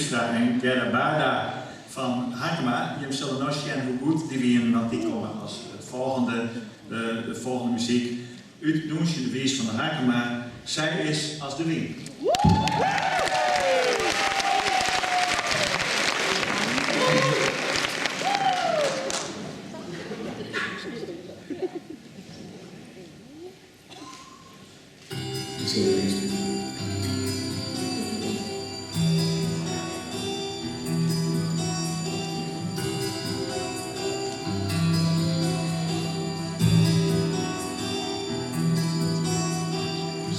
Wierstra en Gerda Baarda fan Harkema. Jim sille no sjen hoe goed dy wienen, want dy komme as it folgjende, de folgjende muzyk út Dûnsjende Wiis fan de Harkema. Sy is as de wyn.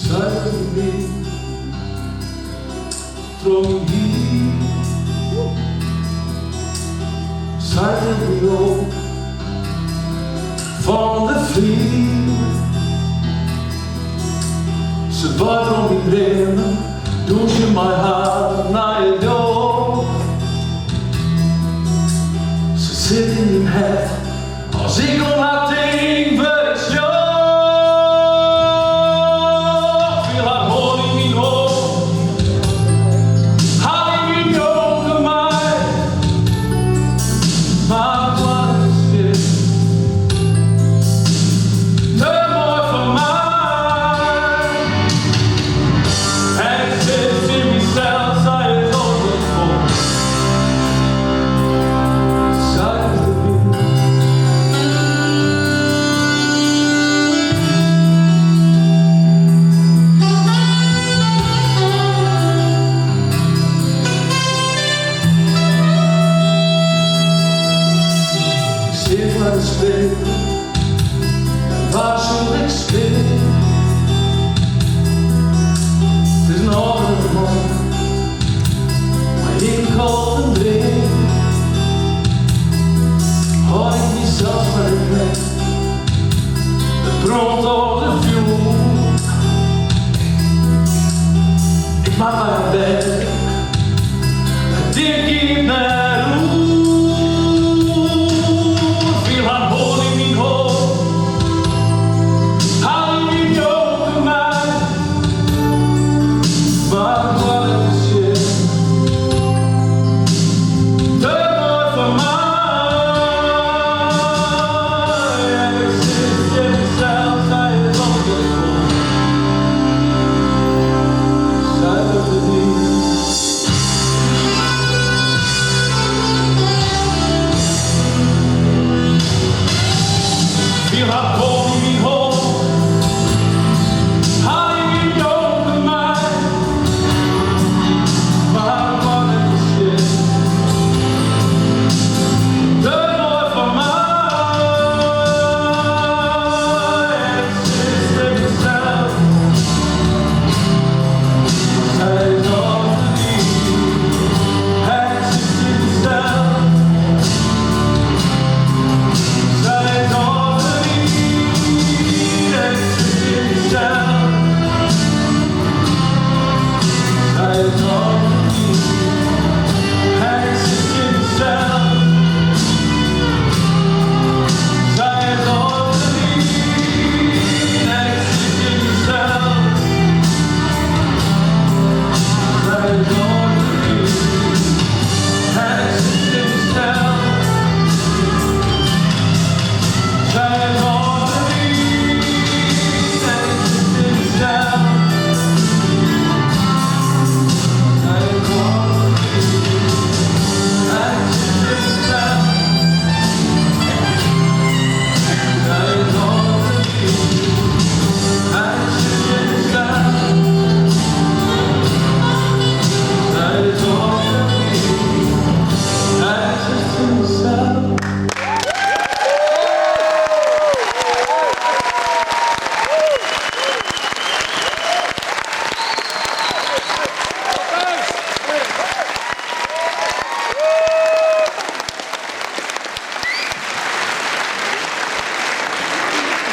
Sy is de wyn troch myn hier. Sy tilt my op fan de flier. Se waait rûn myn dreamen, dûnsje mei har nei it ljocht. Se sit yn myn hert as ik oan har.